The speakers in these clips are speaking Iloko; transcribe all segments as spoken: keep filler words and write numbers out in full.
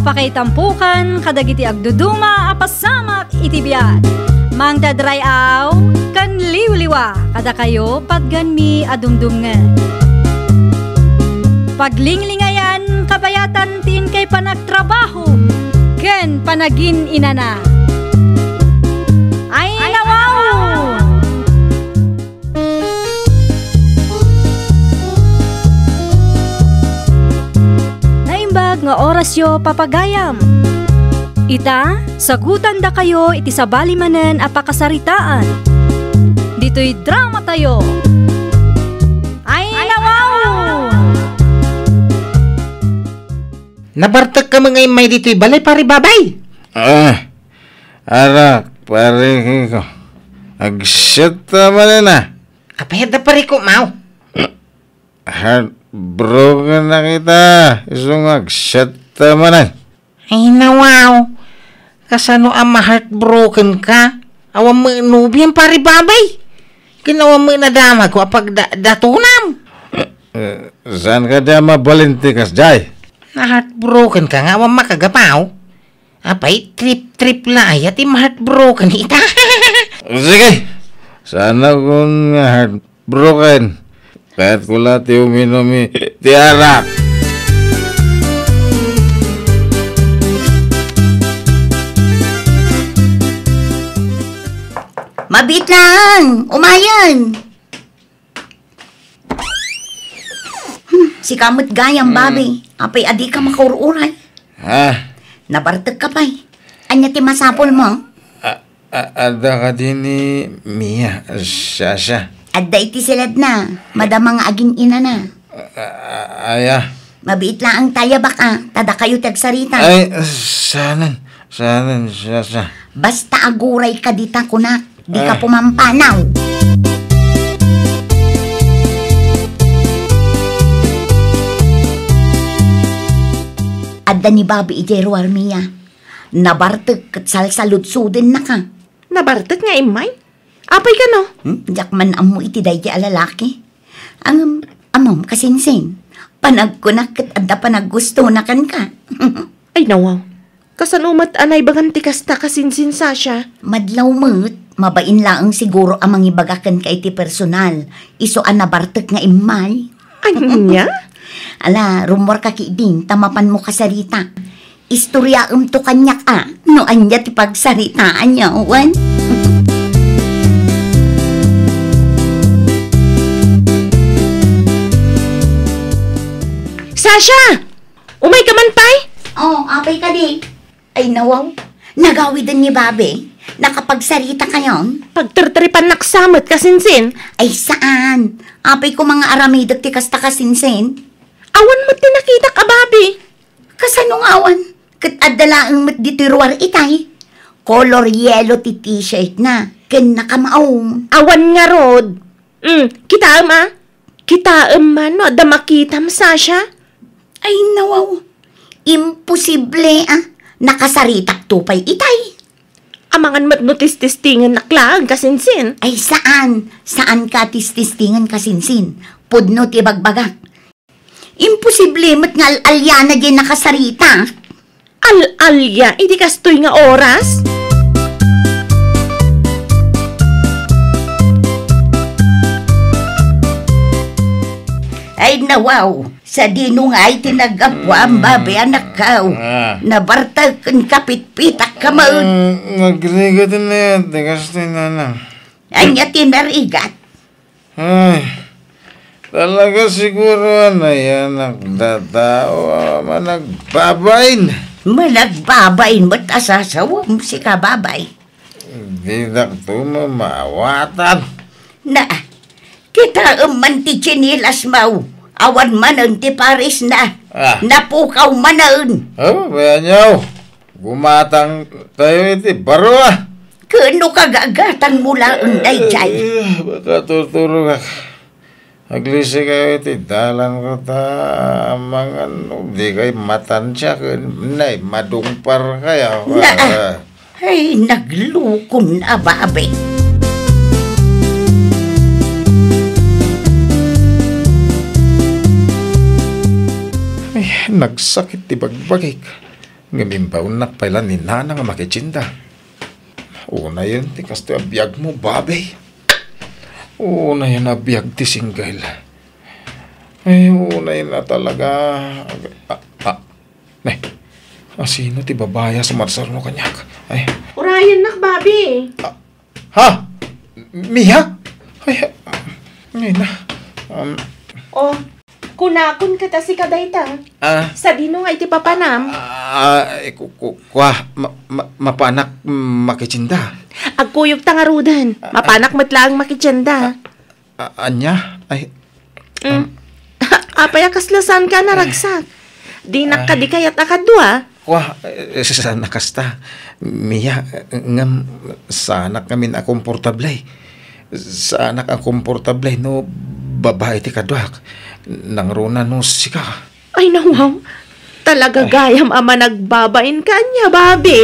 Pakaitampukan kadagiti agduduma a pasamak iti biag. Mangted ray-aw ken liwliwa kadakayo patganmi a dumdumngeg. Paglinglingayan kabayatan ti inkay panagtrabaho ken panagin-inana. Ay, nawaw! Naimbag nga orasyo, papagayam. Ita, sagutandakayo iti sabali manen a pakasaritaan. Ditoy dramatayo. Ay, nawaw! Nabartek ka nga immay ditoy balay, Pare Babay? Ah, arak, Pare Kiko. Agsiatta manen a. Apay adda, Pare Kiko, maw? Heartbroken na kita. Isu nga agsiatta manen. Ay, nawaw. Kasano a ma-heartbroken ka? Awan met no biag, Pare Babay. Ken awan met nadamagko a pagda-, datonam. Eh, saan ka di a mabalin ti kasdiay? Na-heartbroken ka nga awan makagapaw? Apay, trip-trip la aya ti ma-heartbroken ita? Sige, saan a kun nga heartbroken. Kayatko la ti uminum iti arak. Mabiit lang! Umayen! Hmm, sika met gayam, Hmm. Babi. Apay a dika makaur-uray? Ha? Nabartek ka pay. Ania ti masapulmo? A-, a-, adda kadi ni Mia, Sasha? Adda iti siledna. Madama nga agin-inana. A-, a-, aya? Mabiit laeng ta aya baka, ta dakayo ti agsarita. Ay, saanen, saanen, Sasha? Basta aguray ka dita, kunak. Dika Ah. pumampanaw. Adda ni Babi idiay ruar, Mia. Nabartek ket salsaludsodennaka. Nabartek nga immay? Apay kano? Hmm? Diak man ammo iti daydi a lalaki. Ngem, ammom, kasinsin, panagkunak ket adda panaggustona kenka. Ay, nawaw. Kasano met a naibagam ti kasta, kasinsin, Sasha? Madlaw met, mabain laeng siguro a mangibaga kenka iti personal, isu a nabartek nga immay. Ania? Ala, rummuarka ketdin, ta mapanmo kasarita. Istoriaemto kaniak a no ania ti pagsaritaanyo, wen? Sasha! Umayka man pay? Oh, apay kadi? Ay, nawaw. Nagawiden ni Babe. Nakapagsarita kayon? Pagterterepannak sa met, kasinsin. Ay, saan? Apay ko nga aramidek ti kasta, kasinsin? Awan met ti nakitak a babi. Kasano nga awan? Ket adda laeng met ditoy ruar itay. Color yellow ti t-shirtna, ken nakamaong. Awan ngarud. Mm, kitaem a? Kitaem man no adda makitam, Sasha? Ay, nawaw. Imposible a. Nakasaritakto pay itay. Amangan met no tistestingennak laeng, kasinsin. Ay, saan. Saanka a tistestingen, kasinsin. Pudno ti ibagbagak. Imposible met nga al-alyana diay nakasarita. Al-alya iti kastoy nga oras? Ay, nawaw, sadino ngay ti naggapuam, Babe, anakkaw? Ah. Nabartek ken kapitpitak ka met. Mm, nagrigat na yan, ti kastoy, nanang. Ania ti narigat? Ay, talaga siguro a nayanak dataw a managbabain. Managbabain met a sasawem, sika, Babay. Dinak to maawatan. Na, kitaem man ti tsinelasmo. Awan manen ti parisna. Ah. Napukaw manen. Oh, bayan niyo. Gumatang tayo iti baro, ah. Ken no kagagatangmo laeng daydiay. Eh, makaturturogak. Aglisi kayo iti dalan ko ta amangan no di kay matansia ken nay madungpar kayo. Na, ah, ay, naglukon a babe. Ay, nagsakit ti bagbagik. Ngem imbaonnak pay la ni Nana nga makitienda. Unayen ti kastoy a biagmo, babi. Unayen a biag ti single. Ay, unayen a talaga. Ah, ah. Ne. Asino ti babai a sumarsaruno kaniak? Ay. Urayennak, babi. Ah, Ha? Mia? Ay, ngayon na. Um, Oh, kunakon ket a sika dayta. Ah. Sadino nga iti papanam? Ah, eh, ku-, ku-, kua, ma-, ma-, mapanak makitienda. Agkuyogta ngaruden. Ah, ah. Mapanak met laeng makitienda. Ah, ania? Ay, Mm. um, Apay a kasla saanka a naragsak? Dinak kadi kayat a kadua? Wah, eh, saan a kasta. Mia, ngem saanak ngamin a komportable. Saanak a komportable no babai ti kaduak. Nangruna no sika. Ay, nawaw. Talaga gayam a managbabain ka ania, babi.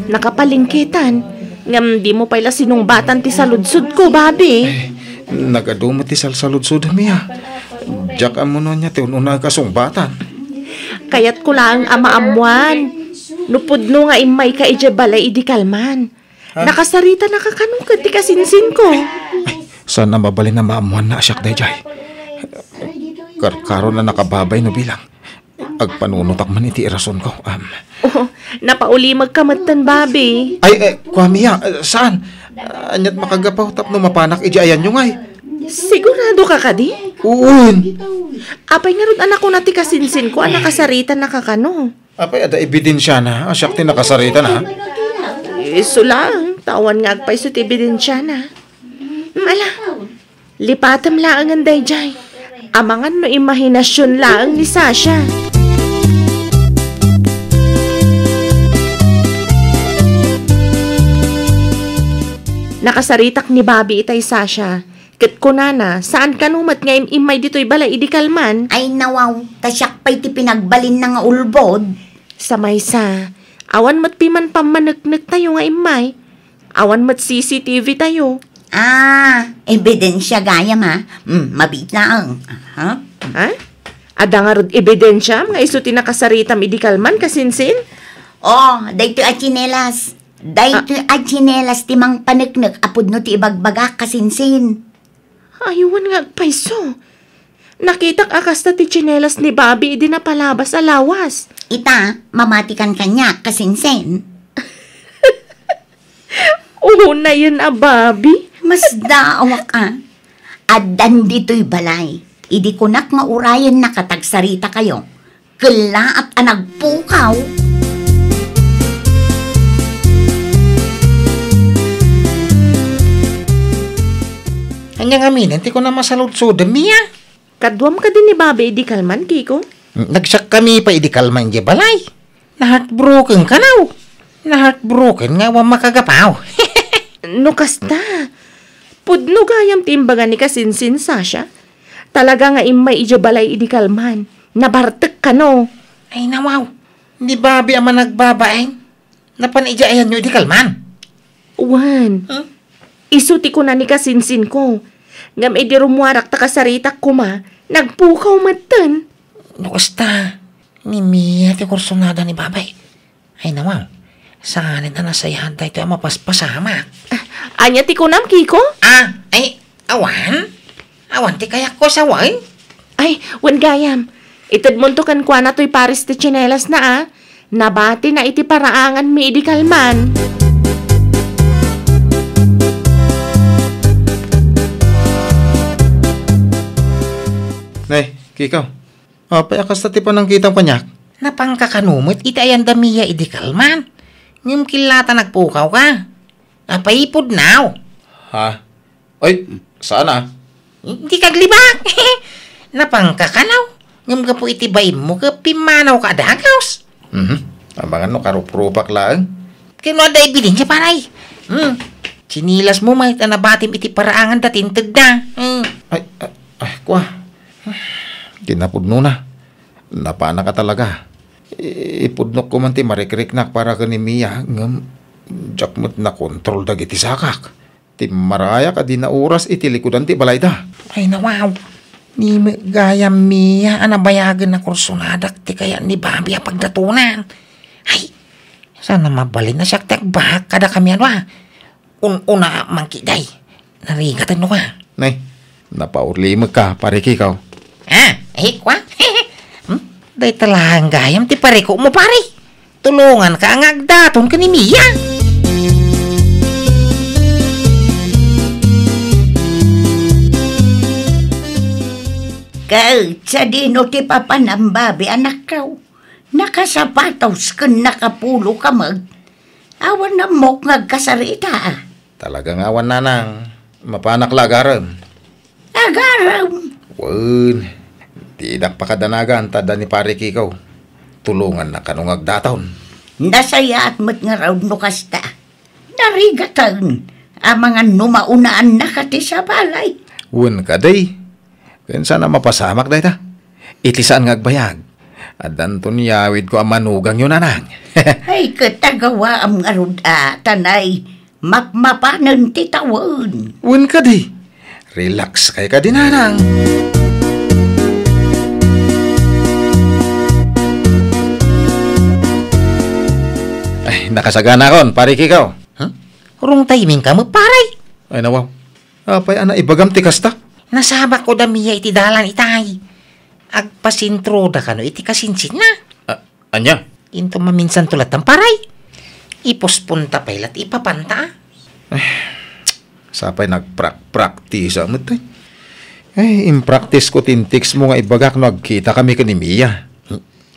Nakapalingketan, ngem dimo pay la sinungbatan ti saludsodko, babi. Eh, nagadu met ti salsaludsod, Mia. Diak ammo no ania ti un-unaek a sungbatan. Kayatko laeng a maammoan no pudno nga immayka idiay balay idi kalman. Ha? Nakasaritanaka kano ket ti kasinsinko? Ay, saan a mabalin a maammoanna a siak daydiay. Karkaron a nakababay no bilang. Agpanunotak man iti irasonko. Am. Oh, napaulimegka metten, babi. Ay, eh, kua, Mia, eh, saan? Aniat makagapu tapno mapanak idiay ayanyo ngay? Sigurado ka kadi? Uun. Apay ngarud a nakuna ti kasinsinko a nakasaritanaka kano? Apay, adda ebidensiana a siak ti nakasaritan, ha? Isu laeng, ta awan nga agpayso ti ebidensiana. Mm, ala, lipatem laengen daydiay. Amangan no imahinasion laeng ni Sasha. Nakasaritak ni Bobby itay Sasha. Ket kunana, saan kano met nga im-immay ditoy balay idi kalman? Ay, nawaw, ta siak pay ti pinagbalinna nga ulbod. Sa maysa, awan met piman pammaneknektayo nga immay. Awan met C C T V tayo. Ah, ebidensia gayam, ha? Hmm, mabiit laeng. Aha. Ha? Adda ngarud ebidensiam nga isu ti nakasaritam idi kalman, kasinsin? Oh, daytoy a tsinelas. Daytoy a tsinelas ti mangpaneknek a pudno ti ibagbagak, kasinsin. Ay, wen nga agpayso. Nakitak a kasta ti tsinelas ni Bobby idi napalabas a lawas. Ita, mamatikan kaniak, kasinsin. Unayen a Bobby. Masdaawak a. Addan ditoy balay. Idi kunak nga urayennaka ta agsaritakayo. Kellaat a nagpukaw. Ania ngamin ti kunam a saludsodem, Mia? Kaduam kadi ni Bobby idi kalman, Kiko? Nagsiakkami pay idi kalman idiay balay. Na-heartbroken kano? Na-heartbroken nga awan makagapu. No kasta, pudno gayam ti imbaga ni kasinsin, Sasha. Talaga nga immay idiay balay idi kalman. Nabartek kano? Ay, nawaw. Ni Bobby a managbabain. Napan idiay ayanyo idi kalman? Wen. Huh? Isu ti kuna ni kasinsinko. Ngem idi rummuarak ta kasaritak koma, nagpukaw metten. No kasta, ni Mia ti kursunada ni Bobby. Ay, nawaw. Saanen a nasayaat daytoy a mapaspasamak. Ah, ania ti kunam, Kiko? Ah, ay, awan. Awan ti kayatko a sawen. Ay, wen gayam. Itedmonto kenkuana toy pares ti tsinelasna, a. Nabatina iti paraanganmi idi kalman. Nay, Kiko. Apay a kasta ti panangkitam kaniak? Napanka kano met iti ayan da Mia idi kalman. Ngem killata nagpukaw ka. Apay, pudno? Ha? Ay, saan a? Dika aglibak. Napanka kano. Ngem gapu iti bainmo ket pimmanawka a dagus. Mhm. Amangan no karuprupak laeng. Ket no adda ebidensia, pay. Hmm. Tsinelasmo met a nabatim iti paraangan da ti integda. Hmm. Ay, ay, ay, kua. Kinapudnona. Napanaka talaga. I-, ipudnokko man ti marikriknak para ken ni Mia, ngem diak met nakontrol dagiti sakak. Timmarayak a di nauras iti likudan ti balayda. Ay, nawaw. Ni met gayam Mia a nabayagen a kursonadak ti kayat ni Bobby a pagdatonan. Ay, saan a mabalin a siak ti agbahak kadakami a dua. Un-, una, Mangkiday. Narigaten no ka. Nay, napaurlimekka, Pare Kiko. Ah, eh, kwa? Hmm? Dayta laeng gayam ti parikukmo, pare. Tulonganka nga agdaton ken ni Mia. Ket sadino ti papanam, Bobby, anakko? Nakasapatos ken nakapulo ka met. Awan ammok nga agkasarita, a. Talaga nga awan, nanang. Mapanak la agarem. Agarem? Wen, didak pakadanagan ta adda ni Pare Kiko. Tulongannak kano nga agdaton. Nasayaat met ngarud no kasta. Narigaten a mangan no maunaannaka ti sabali. Wen kadi. Ken saan a mapasamak dayta. Iti saan nga agbayag, addanto ni awidko a manugangyo, nanang. Ay, ket agawaam ngarud a, ta nay, mapmapanen ti tawen. Wen kadi. Relax kay kadi, nanang. Ay, nakasaganakon, Pare Kiko. Huh? Wrong timing ka met, pare. Ay, nawaw. Apay a naibagam ti kasta? Nasabak ko da Mia iti dalan itay. Agpasentroda kano iti kasinsinna. A-, ania? Inton maminsanto latta, pare. Iposponta pay latta, ipapanta. Ay, sapay nagprak-praktisa met, ay. Ay, impraktisko ti intextmo nga ibagak no agkitakami ken ni Mia.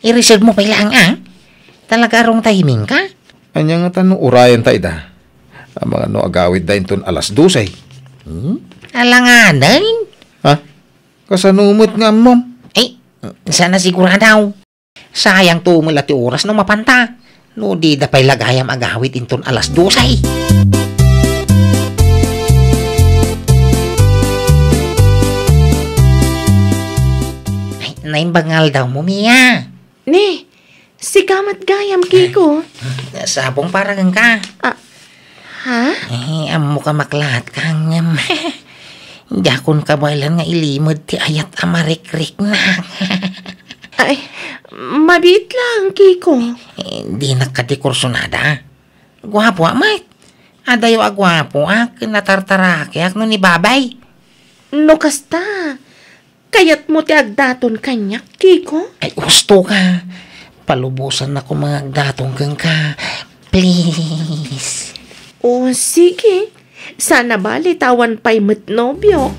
I-reserve mo pay laeng, a? Talaga a wrong timing ka? Ania ngata no urayenta ida? Amangan no agawidda inton alas dose. Hmm? Alangaden? Ha? Kasano met nga ammom? Ay, saan a sigurado. Sayangto met la ti oras no mapanta. No dida pay la gayam agawid inton alas dose. Ay, naimbag nga aldawmo, Mia. Ni, sika met gayam, Kiko. Sabong para kenka. Ah, ha? Eh, ammok a maklaat ka ngem. Diakon kabaelan nga ilimed ti ayat a marikriknak. Ay, mabiit lang, Kiko. Eh, dinak kadi kursunada. Guapoak met. Adayo a guapoak ken natartarakeak no ni Babay. No kasta, kayatmo ti agdaton kaniak, Kiko? Ay, husto ka. Palubosannak koma nga agdaton kenka. Please. O, sige. Saan a bale ta awan pay met nobiok.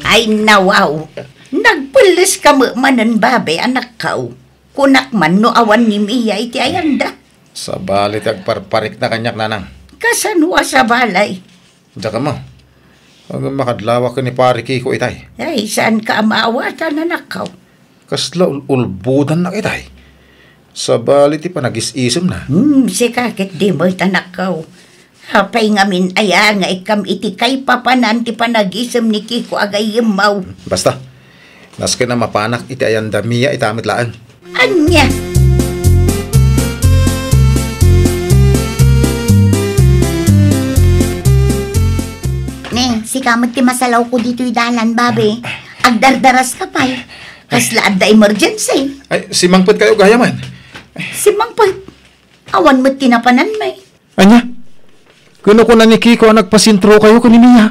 Ay, nawaw. Nagpelles ka met manen, Babe, anakko. Kunak man no awan ni Mia iti ayanda. Sabali ti agparparikna kaniak, nanang. Kasano a sabali? Diak ammo. Ngem makadlawak ken ni Pare Kiko itay. Ay, saanka a maawatan, anakko. Kasla ul-ulbodannak itay. Sabali ti panagis-isemna. Hmm, sika ket di met, anakko. Apay ngamin aya nga ikkam iti kaipapanan ti panagisem ni Kiko a gayyemmo? Basta, nasken a mapanak iti ayanda Mia ita met laeng. Ania? Ne, sika met ti masalawko ditoy dalan, Babe. Agdardaras ka pay. Kasla adda emergency. Ay, simangpet kayo gayamen. Simangpet? Awan met ti napanan, may. Ania? Kinukuna ni Kiko a nagpasentro kayo ken ni Mia.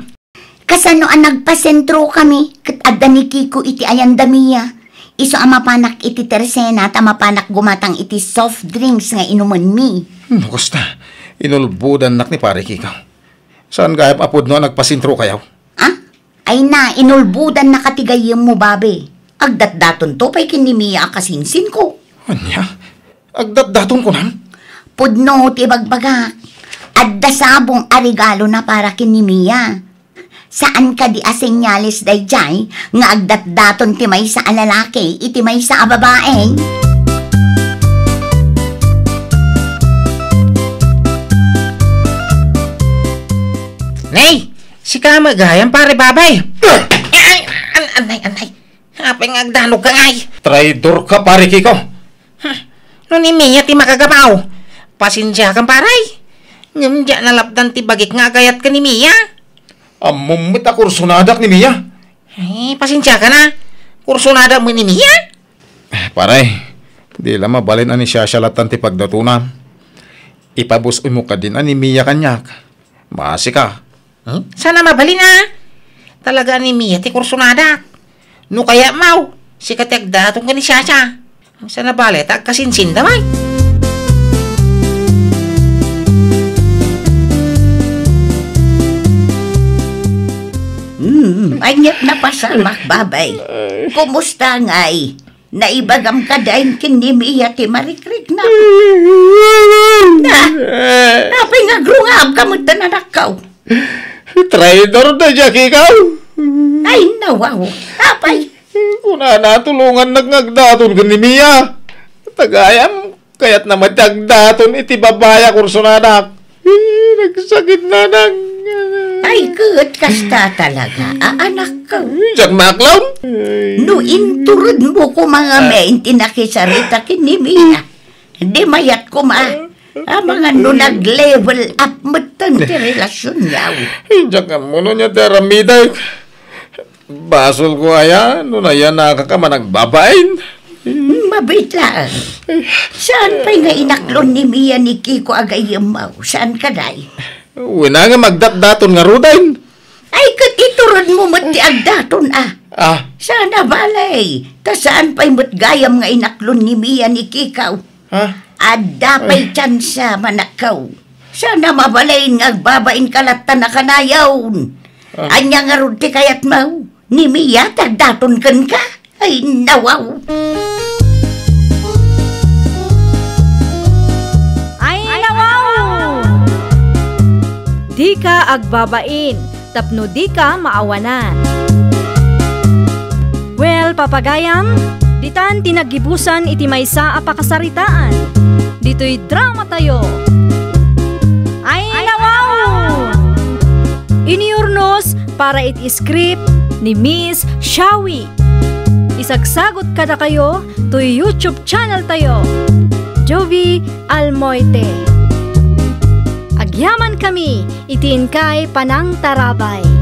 Kasano a nagpasentro kami ket adda ni Kiko iti ayanda Mia? Isu a mapanak iti tersena ta mapanak gumatang iti soft drinks nga inumenmi. No kasta, inulbodannak ni Pare Kiko. Saan gayam a pudno a nagpasentro kayo? Ah? Ay na, inulbodannaka ti gayyemmo, Babe. Agdatdatonto pay ken ni Mia a kasinsinko. Ania? Agdatdaton kunam? Pudno ti ibagbagak. Adda sabong a regalona para ken ni Mia. Saan kadi a senyales daydiay nga agdatdaton ti maysa a lalaki iti maysa a babae? Nay! Sika met gayam, Pare Babay. Ay, ay, an-, anay, anay. Apay nga agdanogka ngay? Traidor ka, Pare Kiko. No ni Mia ti makagabaw, pasensiakan, pare. Ngem diak nalapdan ti bagik nga agayat ken ni Mia. Ammom met a kursonadak ni Mia. Ay, pasensiakan a. Kursonadak met ni Mia. Eh, pare, di la mabalin a ni Shasha lattan ti pagdatona. Ipabus-oymo kadin a ni Mia kaniak. Maasika. Hmm? Saan a mabalin a. Talaga a ni Mia ti kursonadak. No kayatmo, sika ti agdaton ken ni Shasha. Saan a bale ta agkasinsinda, bay. Hmm, aniat a pasamak, babay. Kumusta ngay? Naibagam kadi ken ni Mia ti marikriknam? Na, apay nga agrungabka met, anakko? Traidor daydiay a kikaw. Ay, nawaw. Apay? Kunana, tulongannak nga agdaton ken ni Mia. Ta gayam, kayatna met ti agdaton iti babai a kursonadak. Eh, nagsakit na nang... Ay, ket kasta talaga, a, anakko. Diak maaklon. No inturedmo koma ngamin ti nakisarita ken ni Mia, di mayat koma. Amangan no nag-level up metten ti relasionyo. Diak ammo no ania ti aramidek. Basolko aya no nayanakak a managbabain. Mabiit laeng. Saan pay nga inaklon ni Mia ni Kiko a gayyemmo? Saan kadi? Wen a nga agdatdaton ngaruden. Ay, ket ituredmo met ti agdaton a. Ah. Saan a bale, ta saan pay met gayam nga inaklon ni Mia ni Kiko. Ha? Adda pay tiansa, manakko. Saan a mabalin nga agbabainka latta a kanayon. Ah. Ania ngarud ti kayatmo? Ni Mia ti agdaton kenka? Ay, nawaw. Ay, nawaw! Dika agbabain tapno dika maawanan. Well, papagayam, ditan ti naggibusan iti maysa a pakasaritaan. Ditoy dramatayo. Ay, nawaw! Inurnos para iti script ni Miss Shawi. Isagsagut kadakayo toy YouTube channel tayo, Jovi Almoite. Agyamankami iti inkay panangtarabay.